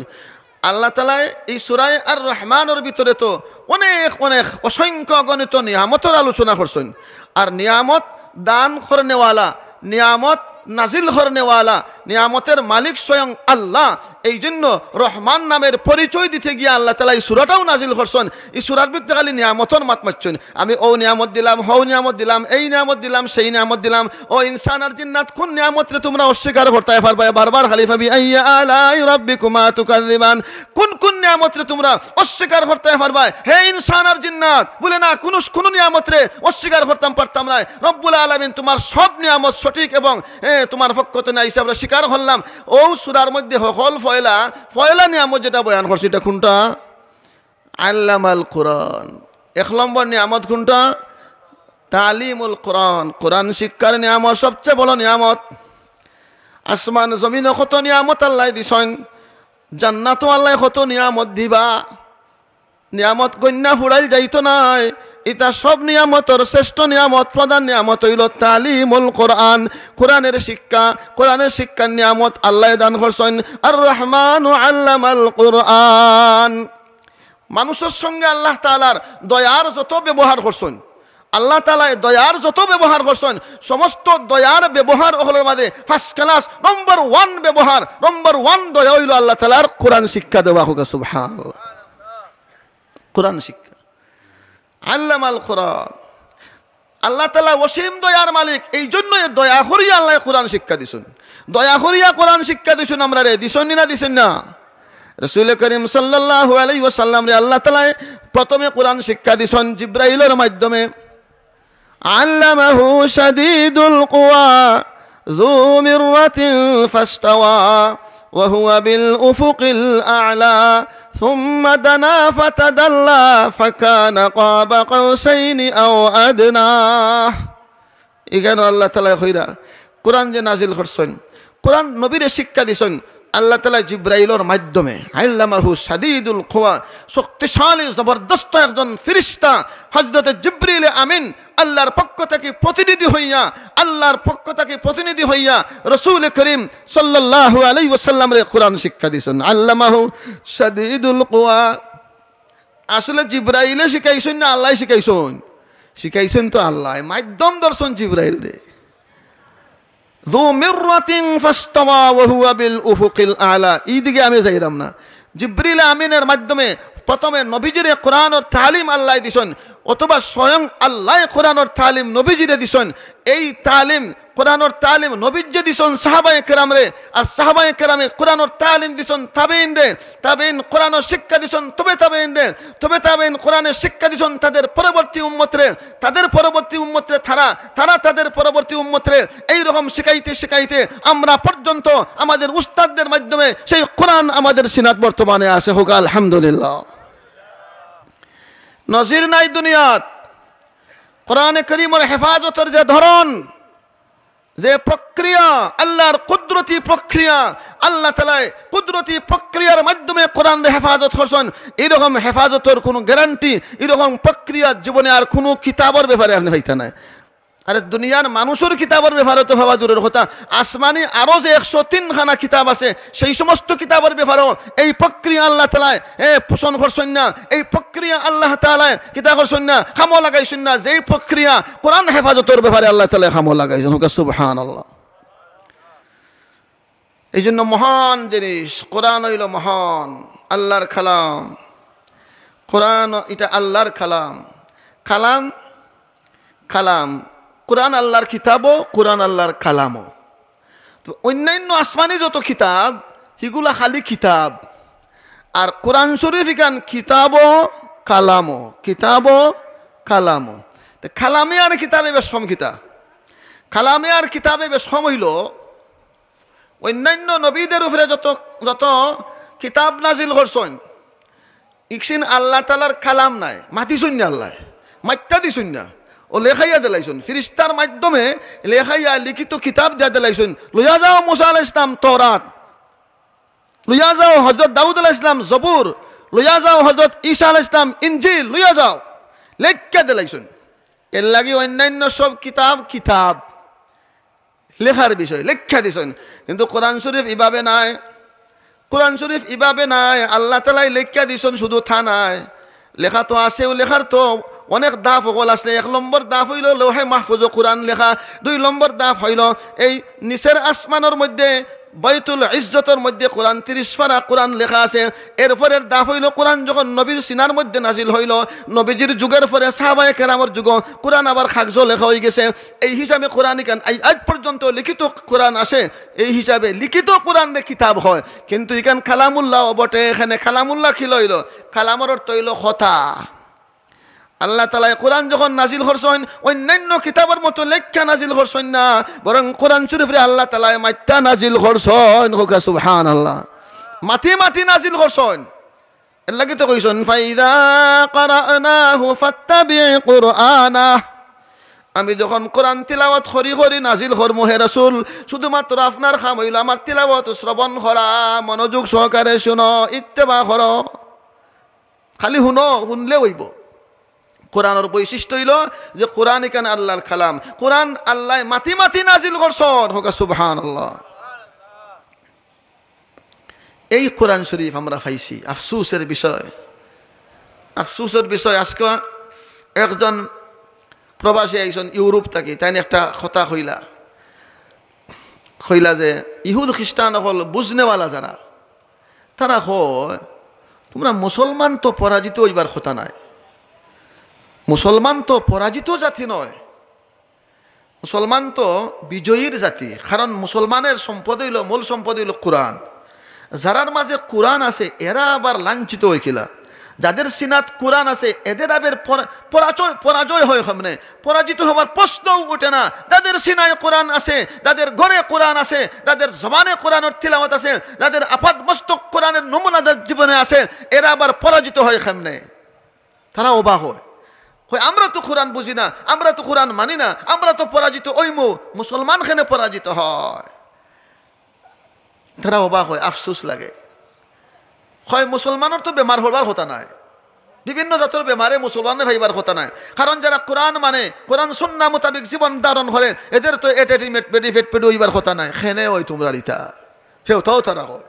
আল্লাহ তাআলায় এই সূরায়ে আর রহমানর ভিতরে তো অনেক অনেক অসংখ্য অগণিত নিয়ামতর আলোচনা করছইন। আর নিয়ামত দান করনেওয়ালা, নিয়ামত নাজিল করনেওয়ালা, নিয়ামতের মালিক স্বয়ং আল্লাহ। এই জন্য রহমান নামের পরিচয় দিতে গিয়া আল্লাহ তাআলায় এই সূরাটাও নাজিল করছইন। এই সূরার ভিতরে খালি নিয়ামতর মাত মাতছইন। আমি অউ নিয়ামত দিলাম, হউ নিয়ামত দিলাম, এই নিয়ামত দিলাম, সেই নিয়ামত দিলাম। ও ইনসান আর জিন্নাত, কুন নিয়ামতরে তুমরা অস্বীকার করতায় পারবায়? বারবার খালি ফাবি আইয়ি আলাই রাব্বিকুমা তুকাযযিবান। কুন কুন নিয়ামতরে তুমরা অস্বীকার করতায় পারবায়? হে ইনসান আর জিন্নাত, বুলে না, কুনু, কুনু নিয়ামতরে অস্বীকার করতাম পারতাম নায়। রব্বুল আলামিন তুমার সব নিয়ামত সঠিক এবং, এ, তুমার পক্ষ তনে আইছে, আমরা স্বীকার করলাম। অউ সূরার মধ্যে হকল পয়লা, পয়লা নিয়ামত যেটা বয়ান করছে, ইটা কুনটা? আল্লামাল কোরআন। এক নম্বর নিয়ামত কুনটা? তালিমুল কোরআন। কোরআন শিক্ষার নিয়ামত সবচেয়ে বড় নিয়ামত। আসমান জমিনো কত নিয়ামত আল্লায় দিছইন, জান্নাতো আল্লায় কত নিয়ামত দিবা। নিয়ামত গইন্না ফুরাইল যাইতো নায়। ইতা সব নিয়ামতর শ্রেষ্ঠ নিয়ামত, প্রধান নিয়ামত অইলো তালিমুল কোরআন, কোরআনের শিক্ষা। কোরআনের শিক্ষার নিয়ামত আল্লায় দান করছইন। আর রহমানু আল্লামাল কোরআন। মানুষর সঙ্গে আল্লাহ তাআলার দয়ার যত ব্যবহার করছইন, আল্লাহ তাআলায় দয়ার যত ব্যবহার করছইন, সমস্ত দয়ার ব্যবহার অকলর মাঝে first class, number one ব্যবহার, number one দয়া অইলো আল্লাহ তাআলার কোরআন শিক্ষা দেওয়া। কউক্কা সুবহানাল্লাহ। কোরআন শিক্ষা। আল্লামাল কোরআন। আল্লাহ তাআলা অসীম দয়ার মালিক, এই জন্য দয়া করিয়া আল্লায় কোরআন শিক্ষা দিছইন। দয়া করিয়া কোরআন শিক্ষা দিছইন আমরারে, দিছইন নি না দিছইন না? রাসূল করিম সাল্লাল্লাহু আলাইহি ওয়াসাল্লামরে আল্লাহ তাআলায় প্রথমে কোরআন শিক্ষা দিছইন জিব্রাইলর মাধ্যমে। আল্লামাহু শাদীদুল কুওয়া, যু মিররাতিন ফাস্তাওয়া, ওয়া হুয়া বিল উফুকিল আ'লা, সুম্মা দানা ফাতাদাল্লা, ফাকানা কাবা কাউসাইনি আও আদনা। ইখানো আল্লাহ তাআলায় কইরা কোরআন যে নাজিল করছইন, কোরআন নবীরে শিক্ষা দিছইন, আল্লাহ তাআলা জিব্রাইলর মাধ্যমে, আল্লামাহু শাদীদুল কুওয়া, শক্তিশালী জবরদস্ত একজন ফিরিস্তা হযরতে জিব্রিল আমিন আল্লাহর পক্ষ থাকি প্রতিনিধি হইয়া, আল্লাহর পক্ষ থাকি প্রতিনিধি হইয়া রাসূল করিম সাল্লাল্লাহু আলাইহি ওয়াসাল্লামরে কোরআন শিক্ষা দিছইন। আল্লামাহু শাদীদুল কুওয়া। আসলে জিব্রাইলে শিখাইছইন না আল্লায় শিখাইছইন? শিখাইছইন তো আল্লায়, মাধ্যম ধরছইন জিব্রাইলরে। যু মিররাতিন ফাস্তাওয়া ওয়া হুয়া বিল উফুকিল আলা। এইদিকে আমি যাইরাম না। জিব্রিল আমিনের মাধ্যমে প্রথমে নবীজিরে কোরআনর তালিম আল্লায় দিছইন, অথবা স্বয়ং আল্লায় কোরআনর তালিম নবীজিরে দিছইন। এই তালিম, কোরআনর তালিম নবীজিয়ে দিছইন সাহাবায়ে কেরামরে, আর সাহাবায়ে কেরামে কোরআনর তালিম দিছইন তাবেইনরে, তাবেইন কোরআনর শিক্ষা দিছইন তবে তাবেইনরে, তবে তাবেইন কোরআনের শিক্ষা দিছইন তাদের পরবর্তী উম্মতরে, তাদের পরবর্তী উম্মতরে তারা, তারা তাদের পরবর্তী উম্মতরে। এই রকম শিখাইতে শিখাইতে আমরা পর্যন্ত আমাদের উস্তাদদের মাধ্যমে সেই কোরআন আমাদের সিনাত বর্তমানে আছে। হোক আলহামদুলিল্লাহ। নজির নাই দুনিয়াত। কোরআনে করিমর হেফাজতর যে ধরন, যে প্রক্রিয়া, আল্লাহর কুদরতি প্রক্রিয়া, আল্লাহ তাআলায় কুদরতি প্রক্রিয়ার মাধ্যমে কোরআনরে হেফাজত করছইন। এইরকম হেফাজতর কোনো গ্যারান্টি, এইরকম প্রক্রিয়া জীবনে আর কোনো কিতাবর ব্যাপারে আপনে পাইতা নায়। আরে দুনিয়ার মানুষর কিতাবর ব্যাপারে তো পাওয়া দূরের কথা, আসমানি আরো যে একশো তিন খানা কিতাব আছে, সেই সমস্ত কিতাবর ব্যাপারেও এই প্রক্রিয়া আল্লাহ তাআলায়, এ, পোষণ করছইন না, এই প্রক্রিয়া আল্লাহ তাআলায় কিতা করছইন না, কামো লাগাইছইন না, যেই প্রক্রিয়া কোরআন হেফাজতর ব্যাপারে আল্লাহ তাআলায় কামো লাগাইছইন। হোক সুবহানাল্লাহ। এই জন্য মহান জিনিস, কোরআন অইলো মহান, আল্লাহর কালাম। কোরআন ইটা আল্লাহর কালাম। কালাম, কালাম। কোরআন আল্লাহর কিতাবও, কোরআন আল্লাহর কালামও। তো অন্যান্য আসমানি যত কিতাব, হিগুলা খালি কিতাব। আর কোরআন শরীফ ইখান কিতাবও কালামও, কিতাবও কালামও। তো কালামে আর কিতাবে বেশ কম কিতা? কালামে আর কিতাবে বেশ কম অইলো অন্যান্য নবীদের উপরে যত, যত কিতাব নাজিল করছইন, ইকশিন আল্লাহ তাআলার কালাম নায়, মাতিছইন না আল্লায়, মাইত্তা দিছইন না, অউ লেখাইয়া দিলাইছইন, ফিরিস্তার মাধ্যমে লেখাইয়া লিখিত কিতাব দিয়া দিলাইছইন। লইয়া যাও মুসা আলাইহিস সালাম তওরাত, লইয়া যাও হযরত দাউদ আলাইহিস সালাম জবুর, লইয়া যাও হযরত ঈসা আলাইহিস সালাম ইনজিল, লইয়া যাও, লেখিয়া দিলাইছইন। এর লাগি অন্যান্য সব কিতাব কিতাব, লেখার বিষয়, লেখিয়া দিছইন। কিন্তু কোরআন শরীফ ইভাবে নায়, কোরআন শরীফ ইভাবে নায়। আল্লাহ তাআলায় লেখিয়া দিছইন শুধু তা নায়, লেখা তো আছে, অউ লেখার তো অনেক ধাপ অকল আছে। এক নম্বর ধাপ অইলো লৌহে মাহফুজো কোরআন লেখা, দুই নম্বর ধাপ অইলো এই নিচের আসমানর মধ্যে বাইতুল ইজ্জতর মধ্যে কোরআন তিরিশ পারা কোরআন লেখা আছে। এরপরের ধাপ অইলো কোরআন যখন নবীর সিনার মধ্যে নাজিল অইলো, নবীজির যুগের পরে সাহাবায়ে কেরামর যুগো কোরআন আবার কাগজো লেখা অইগেছে। এই হিসাবে কোরআন ইখান আই-, আজ পর্যন্ত লিখিত কোরআন আছে, এই হিসাবে লিখিত কোরআনরে কিতাব কয়। কিন্তু ইখান কালামুল্লাহ বটে, এখানে কালামুল্লাহ কিলা অইলো? কালামর অর্থ অইলো কথা। আল্লাহ তাআলায় কোরআন যখন নাজিল করছইন, অন্যান্য কিতাবর মতো লেখিয়া নাজিল করছইন না, বরং কোরআন শরীফরে আল্লাহ তাআলায় মাইত্তা নাজিল করছইন। হোক সুবহানাল্লাহ। মাতি মাতি নাজিল করছইন। এর লাগি তো কইছইন, "ফাইদা কারানাহু ফাত্তাবি কুরআনাহ।" আমি যখন কোরআন তিলাওয়াত করি করি নাজিল করমু, হে রাসূল, শুধুমাত্র আপনার কাম অইলো আমার তিলাওয়াত শ্রবণ করা, মনোযোগ সহকারে শুনো, ইত্তেবা করো। খালি হুনো, হুনলে অইবো। কোরআনর বৈশিষ্ট্য অইলো যে কোরআন ইখান আল্লাহর কালাম। কোরআন আল্লায় মাতি মাতি নাজিল করছইন। হোক সুবহানাল্লাহ। এই কোরআন শরীফ আমরা পাইছি। আফসোসের বিষয়, আফসোসের বিষয়, আজকে একজন প্রবাসী আইছইন ইউরোপ থাকি, তাইন একটা কথা কইলা, কইলা যে ইহুদ খ্রিস্টান অকল বুঝনেওয়ালা যারা, তারা কয়, "তোমরা মুসলমান তো পরাজিত অইবার কথা নায়, মুসলমান তো পরাজিত জাতি নয়, মুসলমান তো বিজয়ীর জাতি, কারণ মুসলমানের সম্পদ অইলো, মূল সম্পদ অইলো কোরআন। যারার মাঝে কোরআন আছে, এরা আবার লাঞ্ছিত অয় কিলা? যাদের সিনাত কোরআন আছে, এদের আবার পরা-, পরাজয়, পরাজয় হয় কেমনে? পরাজিত হবার প্রশ্নও উঠে না।" যাদের সিনায় কোরআন আছে, যাদের ঘরে কোরআন আছে, যাদের জবানে কোরআনের তিলাওয়াত আছে, যাদের আপাদ মস্তক কোরআনের নমুনা যার জীবনে আছে, এরা আবার পরাজিত হয় কেমনে? তারা অবাক হয়, কয়, "আমরা তো কোরআন বুঝি না, আমরা তো কোরআন মানি না, আমরা তো পরাজিত অইমু, মুসলমান কেনে পরাজিত হয়?" তারা অবাক অয়, আফসোস লাগে। কয়, মুসলমানর তো বেমার হবার কথা নায়, বিভিন্ন জাতর বেমারে মুসলমানে পাইবার কথা নায়। কারণ যারা কোরআন মানে, কোরআন সুন্নাহ মোতাবেক জীবন ধারণ করে, এদের তো এটেটি মেটপেটি ফেটপেটি অইবার কথা নায়। কেনে অয় তুমরার ইতা? হে, অতাও তারা কয়।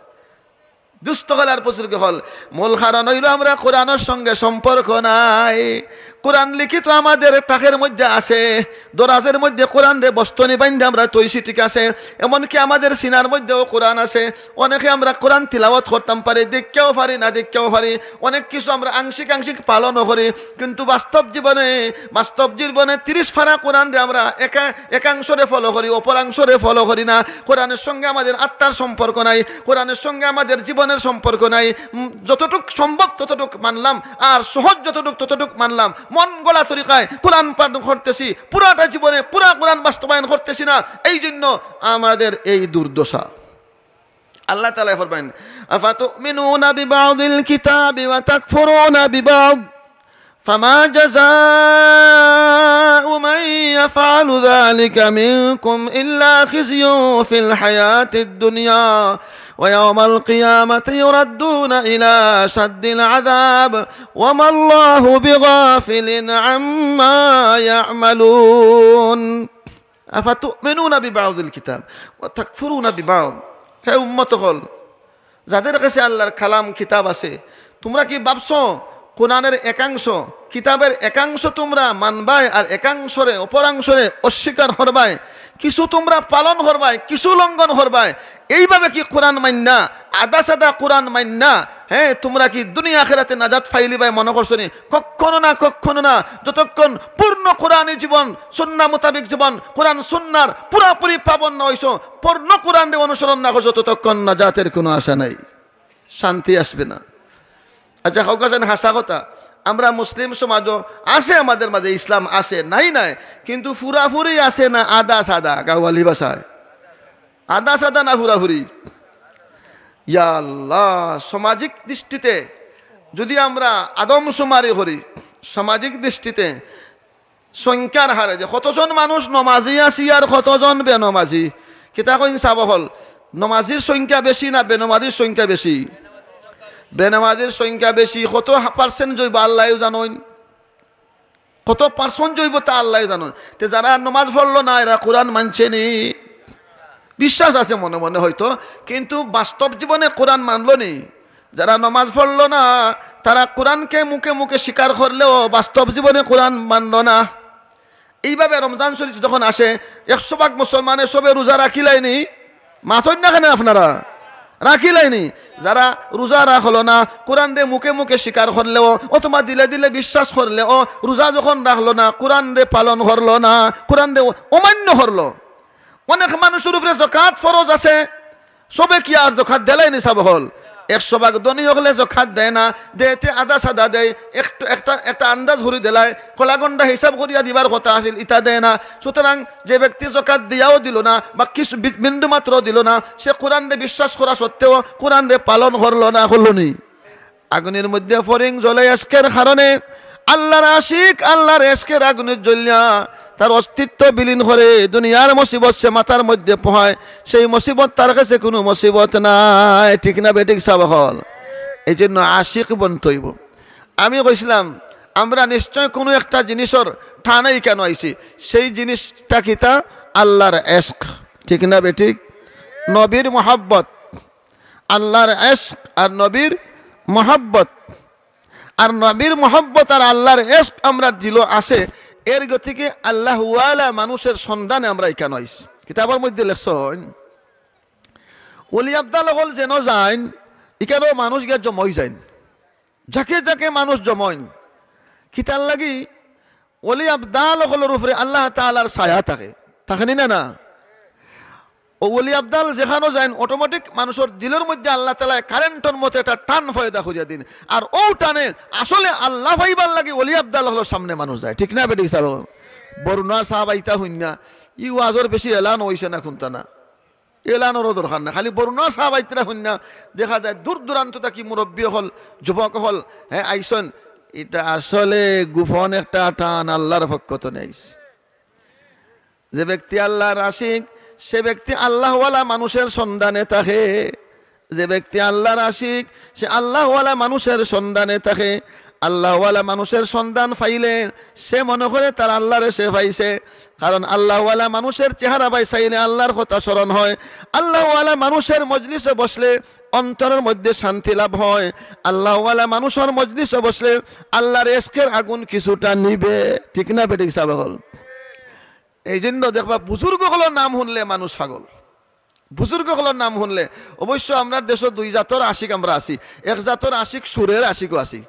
দুস্ত অকল আর বুজুর্গ অকল, মূল কারণ অইলো আমরা কোরআনর সঙ্গে সম্পর্ক নাই। কোরআন লিখিত আমাদের তাকের মধ্যে আছে, দরাজের মধ্যে কোরআনরে বস্তনি বাইন্ধা আমরা থইছি, ঠিক আছে, এমনকি আমাদের সিনার মধ্যেও কোরআন আছে। অনেকে আমরা কোরআন তিলাওয়াত করতাম পারি, দেখিয়াও পারি, না দেখিয়াও পারি, অনেক কিছু আমরা আংশিক আংশিক পালনও করি, কিন্তু বাস্তব জীবনে, বাস্তব জীবনে তিরিশ পারা কোরআনরে আমরা একা-, একাংশরে ফলো করি, অপরাংশরে ফলো করি না। কোরআনের সঙ্গে আমাদের আত্মার সম্পর্ক নাই, কোরআনের সঙ্গে আমাদের জীবনের সম্পর্ক নাই। উম, যতটুক সম্ভব ততটুক মানলাম, আর সহজ যতটুক ততটুক মানলাম। মন গড়া তরিকায় কোরআন পাঠ করতেছি, পুরাটা জীবনে পুরা কোরআন বাস্তবায়ন করতেছি না, এই জন্য আমাদের এই দুর্দশা। আল্লাহ তাআলা ফরমাইন, "আফাতুমিনুনা বিবাদিল কিতাবি ওয়া তাকফুরুনা বিবাদ, ফামা জাযাউ মান ইয়াফআলু যালিকা মিনকুম ইল্লা খিজিয়ুন ফিল হায়াতিদ দুনিয়া ওয়া ইয়াউমাল কিয়ামাতি ইউরাদ্দুনা ইলা আশাদ্দিল আযাব ওয়া মাল্লাহু বিগাফিলিন আম্মা ইয়ামালুন।" আফাতুমিনুনা বিবাদিল কিতাব ওয়া তাকফুরুনা বিবাদ। হে উম্মত অকল, যাদের কাছে আল্লাহর কালাম কিতাব আছে, তোমরা কি ভাবছো কোরআনের একাংশ, কিতাবের একাংশ তোমরা মানবায় আর একাংশরে, অপরাংশরে অস্বীকার করবায়? কিছু তোমরা পালন করবায়, কিছু লঙ্ঘন করবায়। এইভাবে কি কোরআন মাইন্না, আধা সাদা কোরআন মাইন্না, হ্যাঁ, তোমরা কি দুনিয়া আখেরাতে নাজাত পাইলিবায় মনে করছো নি? কখনো না, কখনো না। যতক্ষণ পূর্ণ কোরআনী জীবন, সুন্নাহ মোতাবেক জীবন, কোরআন সুন্নার পুরাপুরি পাবন না অইছো, পূর্ণ কোরআনরে অনুসরণ না করছো, ততক্ষণ নাজাতের কোনো আশা নাই, শান্তি আসবে না। আচ্ছা, কউক্কা চাইন হাছা কথা, আমরা মুসলিম সমাজও আছে, আমাদের মাঝে ইসলাম আছে, নাই নাই, কিন্তু পুরাপুরি আছে না আধা সাদা, গাওয়ালি ভাষায়। আধা সাদা না পুরাপুরি? ইয়া আল্লাহ, সামাজিক দৃষ্টিতে যদি আমরা আদমশুমারি করি, সামাজিক দৃষ্টিতে সংখ্যার হারে যে কতজন মানুষ নমাজি আছি আর কতজন বেনমাজি, কিতা কইন সাব অকল? নমাজির সংখ্যা বেশি না বেনমাজির সংখ্যা বেশি? বেনমাজির সংখ্যা বেশি। কত পার্সেন্ট অইবো আল্লায়উ জানইন। কত পার্সেন্ট অইবো তা আল্লায় জানইন। তে যারা নমাজ পড়লো না, এরা কোরআন মানছে নি? বিশ্বাস আছে মনে মনে হয়তো, কিন্তু বাস্তব জীবনে কোরআন মানলো নি? যারা নমাজ পড়লো না, তারা কোরআনকে মুখে মুখে স্বীকার করলেও বাস্তব জীবনে কোরআন মানলো না। এইভাবে রমজান শরীফ যখন আসে, একশো ভাগ মুসলমানে সবে রোজা রাখিলায় নি? মাতইন না কেনে আপনারা? রাখিলায় নি? যারা রোজা রাখলো না, কোরআনরে মুখে মুখে স্বীকার করলেও অথবা দিলে দিলে বিশ্বাস করলেও, রোজা যখন রাখলো না, কোরআনরে পালন করলো না, কোরআনরে অমান্য করলো। অনেক মানুষর উপরে যাকাত ফরজ আছে, সবে কি আর যাকাত দিলায় নি সাব অকল? একশো ভাগ ধনী অকলে যাকাত দেয় না, দেয় তে আধা সাদা দেয়, একটু একটা, একটা আন্দাজ করি দিলায়, কলাগন্ডা হিসাব করিয়া দিবার কথা আছিল, ইতা দেয় না। সুতরাং যে ব্যক্তি যাকাত দিয়াও দিলো না বা কিছু বি-, বিন্দু মাত্র দিলো না, সে কোরআনরে বিশ্বাস করা সত্ত্বেও কোরআনরে পালন করলো না, করলো নি? আগুনের মধ্যে ফড়িং জ্বলে এশকের কারণে, আল্লাহর আশিক আল্লাহর এশকের আগুনে জ্বলিয়া তার অস্তিত্ব বিলীন করে, দুনিয়ার মুসিবত সে মাথার মধ্যে পোহায়, সেই মুসিবত তার কাছে কোনো মুসিবত নাই। ঠিক না বেঠিক সাব অকল? এই জন্য আশিক বনতে অইবো। আমি কইছিলাম, আমরা নিশ্চয় কোনো একটা জিনিসর টানে ইকানো আইছি। সেই জিনিসটা কিতা? আল্লাহর এশক। ঠিক না বেঠিক? নবীর মহব্বত, আল্লাহর এশক আর নবীর মহব্বত। আর নবীর মহব্বত আর আল্লাহর এশক আমরার দিলো আছে, এর গতিকে আল্লাহওয়ালা মানুষের সন্ধানে আমরা ইকানো আইছি। কিতাবর মধ্যে লেখছইন, ওলি আবদাল অকল যেনো যাইন, ইকানো মানুষ গিয়া জমা অই যাইন, জাকে জাকে মানুষ জমা অইন। কিতার লাগি? ওলি আবদাল অকলর উপরে আল্লাহ তাআলার ছায়া থাকে, থাকে নি না? না, ও ওলি আবদাল যেখানো যাইন, অটোমেটিক মানুষর দিলর মধ্যে আল্লাহ তাআলায় কারেন্টর মতো একটা টান পয়দা করিয়া দিন। আর অউ টানে আসলে আল্লাহ পাইবার লাগি ওলি আবদাল অকলর সামনে মানুষ যায়। ঠিক না বেঠিক সাব অকল? বরুণা সাব আইতা হুনিয়া, ই ওয়াজর বেশি এলান অইছে না কুন্তা না, এলানরও দরকার নাই, খালি বরুণা সাব আইতরা হুনিয়া দেখা যায় দূর দূরান্ত থাকি মুরব্বি অকল, যুবক অকল, হ্যাঁ, আইছইন। ইটা আসলে গোপন একটা টান আল্লাহর পক্ষ তনে আইছে। যে ব্যক্তি আল্লাহর আশিক, সে ব্যক্তি আল্লাহওয়ালা মানুষের সন্ধানে থাকে। যে ব্যক্তি আল্লাহর আশিক, সে আল্লাহওয়ালা মানুষের সন্ধানে থাকে। আল্লাহওয়ালা মানুষের সন্ধান পাইলে সে মনে করে তার আল্লাহরে সে পাইছে। কারণ আল্লাহওয়ালা মানুষের চেহারা বায় চাইলে আল্লাহর কথা স্মরণ হয়। আল্লাহওয়ালা মানুষের মজলিসে বসলে অন্তরের মধ্যে শান্তি লাভ হয়। আল্লাহওয়ালা মানুষের মজলিসে বসলে আল্লাহর এশকের আগুন কিছুটা নিবে। ঠিক না বেঠিক সাব অকল? এই জন্য দেখবা, বুজুর্গ অকলর নাম শুনলে মানুষ পাগল। বুজুর্গ অকলর নাম শুনলে, অবশ্য আমরার দেশো দুই জাতর আশিক আমরা আছি। এক জাতর আশিক সুরের আশিকও আছি।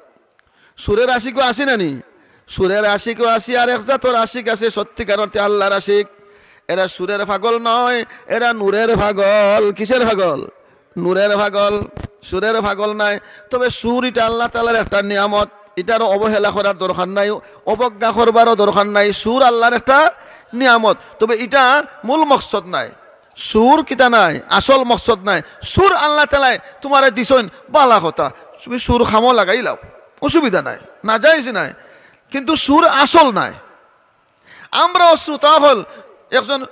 সুরের আশিকও আছি না নি? সুরের আশিকও আছি, আর এক জাতর আশিক আছে সত্যিকার অর্থে আল্লাহর আশিক। এরা সুরের পাগল নয়, এরা নূরের পাগল। কিসের পাগল? নূরের পাগল, সুরের পাগল নায়। তবে সুর ইটা আল্লাহ তাআলার একটা নিয়ামত, ইটার অবহেলা করার দরকার নাই, অবজ্ঞা করবারও দরকার নাই। সুর আল্লাহর একটা নিয়ামত, তবে ইটা মূল মকসদ নায়। সুর কিতা নায়, আসল মকসদ নায়। সুর আল্লাহ তাআলায় তুমারে দিছইন, বালা কথা, তুমি সুর কামো লাগাইলাও, অসুবিধা নাই, নাজায়েজ নায়, কিন্তু সুর আসল নায়। আমরাও শ্রোতা অকল, একজন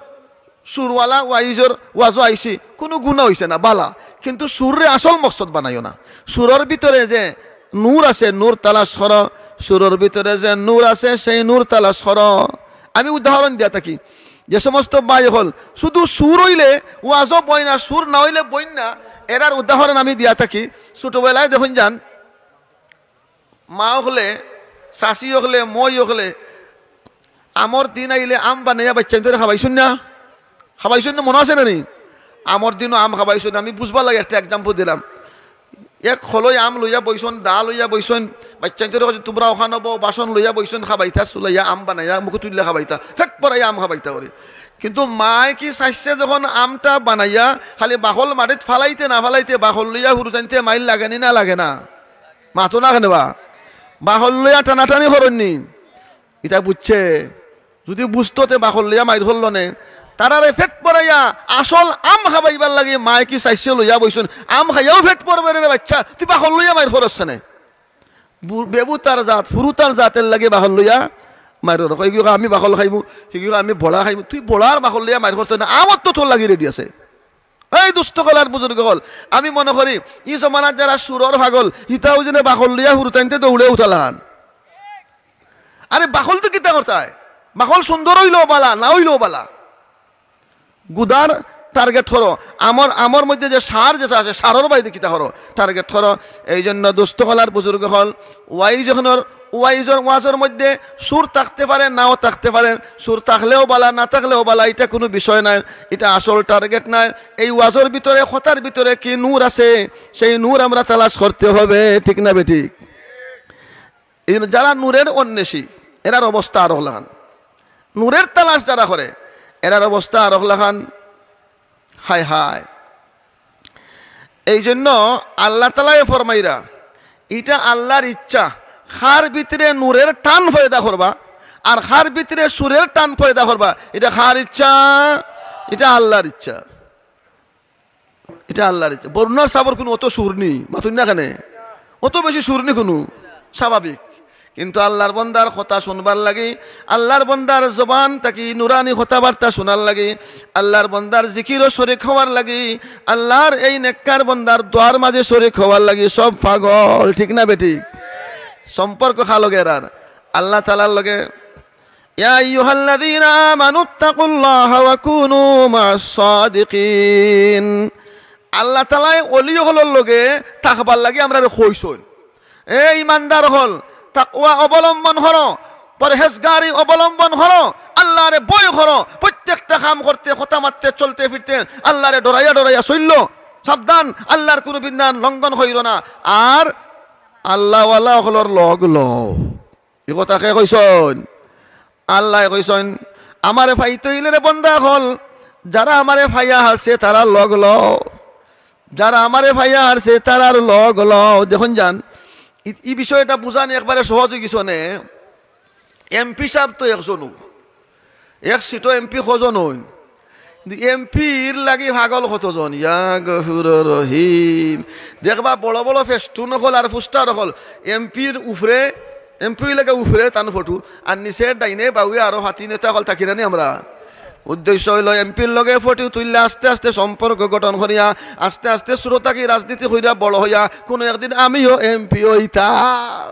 সুরওয়ালা ওয়াইজর ওয়াজো আইছি, কুনু গুনা অইছে না, বালা, কিন্তু সুররে আসল মকসদ বানাইও না। সুরর ভিতরে যে নূর আছে, নূর তালাশ করো। সুরর ভিতরে যে নূর আছে, সেই নূর তালাশ করো। আমি উদাহরণ দিয়া থাকি, যে সমস্ত ভাই অকল শুধু সুর অইলে ওয়াজো বয় না, সুর না অইলে বইন না, এরার উদাহরণ আমি দিয়া থাকি। ছোটবেলায় দেখইন যান, মা অকলে, চাচি অকলে, মই অকলে আমর দিন আইলে আম বানাইয়া বাইচ্চাইন্তরে খাবাইছইন না? খাবাইছইন না, মনো আছে না নি? আমর দিনও আম খাবাইছইন। আমি বুঝবার লাগি একটা example দিলাম। এক খলই আম লইয়া বইছইন, দা লইয়া বইছইন, বাইচ্চাইন্তরে কইছইন, "তুমরা অখানো বও", বাসন লইয়া বইছইন খাবাইতা, চুলাইয়া আম বানাইয়া মুখো তুলিয়া খাবাইতা, পেট ভরাইয়া আম খাবাইতা করি। কিন্তু মায় কি চাইছে যখন আমটা বানাইয়া খালি বাকল মাটিত ফালাইতে না ফালাইতে বাকল লইয়া হুরুতাইন্তে মাইর লাগে নি না লাগে না? মাতো না কেনে বা? বাকল লইয়া টানাটানি করইন নি? ইতা বুঝছে? যুদি বুঝতো তে বাকল লইয়া মাইর করলো নে। তারারে পেট ভরাইয়া আসল আম খাবাইবার লাগি মায় কি চাইছে লইয়া বইছইন। আম খাইয়াও পেট ভরবে রে বাইচ্চা, তুই বাকল লইয়া মাইর করস কেনে? বু-, বেবু তার জাত, ফুরু তার জাতর লাগি বাকল লইয়া মাইর করো। কয়, "ইগু আমি বাকল খাইমু, হিগু আমি বড়া খাইমু।" তুই বড়ার বাকল লইয়া মাইর করতে না, আমও তো তোর লাগি ready আছে। এই দুস্ত অকল আর বুজুর্গ অকল, আমি মনো করি ই জমানাত যারা সুরর পাগল, ইতাও যেন বাকল লইয়া হুরুতাইন্তে দৌড়ে উঠালান। আরে বাকল তো কিতা করতায়? বাকল সুন্দর অইলেও বালা, না অইলেও বালা। গুদার target করো, আমর, আমর মধ্যে যে সার যেটা আছে, সারর বাইরে কিতা করো, target করো। এই জন্য দুস্ত অকল আর বুজুর্গ অকল, ওয়াইজ অকলর, ওয়াইজর ওয়াজর মধ্যে সুর থাকতে পারে, নাও থাকতে পারে, সুর থাকলেও বালা, না থাকলেও বালা, ইটা কুনু বিষয় নায়, ইটা আসল target নায়। এই ওয়াজর ভিতরে, কথার ভিতরে কি নূর আছে, সেই নূর আমরা তালাশ করতে হবে, ঠিক না বেঠিক? এই জন্য যারা নূরের অন্বেষী, এরার অবস্থা আরো অলাখান। নূরের তালাশ যারা করে, এরার অবস্থা আরো অলাখান। হায় হায়। এই জন্য আল্লাহ তাআলায় ফরমাইরা, ইটা আল্লাহর ইচ্ছা, কার ভিতরে নূরের টান পয়দা করবা, আর কার ভিতরে সুরের টান পয়দা করবা, ইটা কার ইচ্ছা? ইটা আল্লাহর ইচ্ছা। ইটা আল্লাহর ইচ্ছা। বরুণার সাবর কুনু অত সুর নি, মাতুন না কেনে? অত বেশি সুর নি কুনু, স্বাভাবিক। কিন্তু আল্লাহর বন্দার কথা শুনবার লাগি, আল্লাহর বন্দার জবান থাকি নুরানি কথাবার্তা শুনার লাগি, আল্লাহর বন্দার জিকিরও শরিক হওয়ার লাগি, আল্লাহর এই নেককার বন্দার দোয়ার মাঝে শরিক হওয়ার লাগি সব পাগল, ঠিক না বেঠিক? সম্পর্ক কার লগে এরার? আল্লাহ তাআলার লগে। ইয়া আইয়ুহাল্লাযীনা আমানুত্তাকুল্লাহা ওয়া কুনু মা'আস সাদিকিন। আল্লাহ তাআলায় অলি অকলর লগে থাকবার লাগি আমরারে কইছইন। এ ইমানদার অকল, তাকওয়া অবলম্বন করো, পরহেজগারি অবলম্বন করো, আল্লাহরে ভয় করো। প্রত্যেকটা কাম করতে, কথা মাততে, চলতে ফিরতে আল্লাহরে ডরাইয়া ডরাইয়া চইল্লো। সাবধান, আল্লাহর কুনু বিধান লঙ্ঘন কইরো না। আর আল্লাহওয়ালা অকলর লগ লও। ই কথা কে কইছইন? আল্লায় কইছইন, "আমারে পাইতে অইলে রে বন্দা অকল, যারা আমারে পাইয়া হারছে তারার লগ লও, যারা আমারে পাইয়া হারছে তারার লগ লও।" দেখইন যান, ই, ই বিষয়টা বুঝানি একবারে সহজ অইগেছে নে। এমপি সাব তো একজনউ, এক সিটো এমপি কজন অইন? কিন্তু এমপির লাগি পাগল কতজন? ইয়া গফুর রহিম। দেখবা বড় বড় ফেস্টুন অকল আর পোস্টার অকল, এমপির উপরে, এমপি লাগে উপরে তান ফটো, আর নিচে ডাইনে বাউয়ে আরো ফাতি নেতা অকল থাকি না নি আমরা। উদ্দেশ্য অইলো এমপির লগে ফটো তুলিয়া আস্তে আস্তে সম্পর্ক গঠন করিয়া, আস্তে আস্তে ছোট থাকি রাজনীতি করিয়া বড় অইয়া কুনু একদিন আমিও এমপি অইতাম।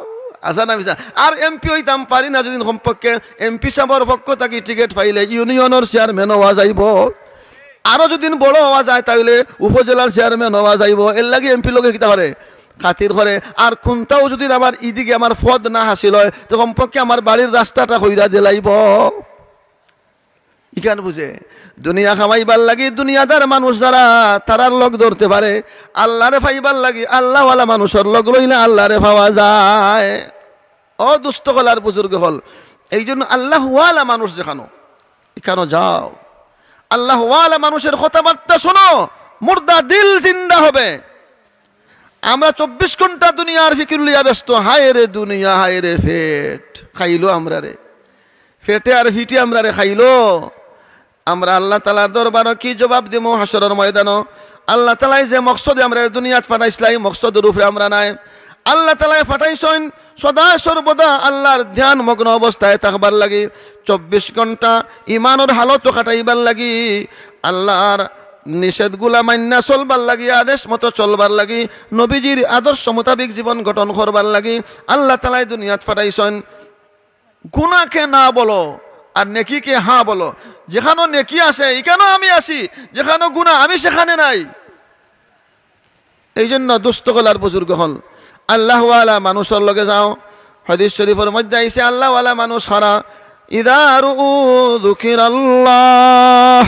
আশা না মিছা? আর এমপি অইতাম পারি না যুদি কমপক্ষে এমপি সাবর পক্ষ থাকি টিকিট পাইলে ইউনিয়নর চেয়ারম্যান অওয়া যাইবো। আরো যুদি বড় অওয়া যায় তাইলে উপজেলার চেয়ারম্যান অওয়া যাইবো। এরলাগি এমপির লগে কিতা করে? খাতির করে। আর কুন্তাও যুদি আমার ইদিকে আমার পদ না হাসিল অয়, তে কমপক্ষে আমার বাড়ির রাস্তাটা করিয়া দিলাইবো। ইখান বুঝে, দুনিয়া কামাইবার লাগি দুনিয়াদার মানুষ যারা, তারার লগ ধরতে পারে। আল্লারে পাইবার লাগি আল্লাওয়ালা মানুষর লগ লইলে আল্লারে পাওয়া যায়। ও দুস্ত অকল আর বুজুর্গ অকল, এই জন্য আল্লাওয়ালা মানুষ যেখানো, এখানো যাও, আল্লাওয়ালা মানুষের কথাবার্তা শোনো, মুর্দা দিল জিন্দা হবে। আমরা চব্বিশ ঘন্টা দুনিয়ার ফিকির লইয়া ব্যস্ত। হায় রে দুনিয়া, হায় রে পেট, খাইলো আমরারে। পেটে আর ফিটে আমরারে খাইলো। আমরা আল্লাহ তাআলার দরবারো কি জবাব দিমু হাশরর ময়দানো? আল্লাহ তাআলায় যে মকসদে আমরারে দুনিয়াত পাঠাইছলা, ই মকসদর উপরে আমরা নাই। আল্লাহ তাআলায় পাঠাইছইন সদা সর্বদা আল্লাহর ধ্যান মগ্ন অবস্থায় থাকবার লাগি, চব্বিশ ঘন্টা ইমানর হালতো কাটাইবার লাগি, আল্লাহর নিষেধগুলা মাইন্না চলবার লাগি, আদেশ মতো চলবার লাগি, নবীজির আদর্শ মোতাবিক জীবন গঠন করবার লাগি আল্লাহ তাআলায় দুনিয়াত পাঠাইছইন। গুনাকে না বলো আর নেকিকে হ্যাঁ বলো। যেখানো নেকি আছে, ইখানো আমি আছি, যেখানো গুনা, আমি সেখানে নাই। এই জন্য দুস্ত অকল আর বুজুর্গ অকল, আল্লাওয়ালা মানুষর লগে যাও। হাদিস শরীফর মধ্যে আইছে, আল্লাওয়ালা মানুষ কারা? ইযা রুউ যুকিরাল্লাহ।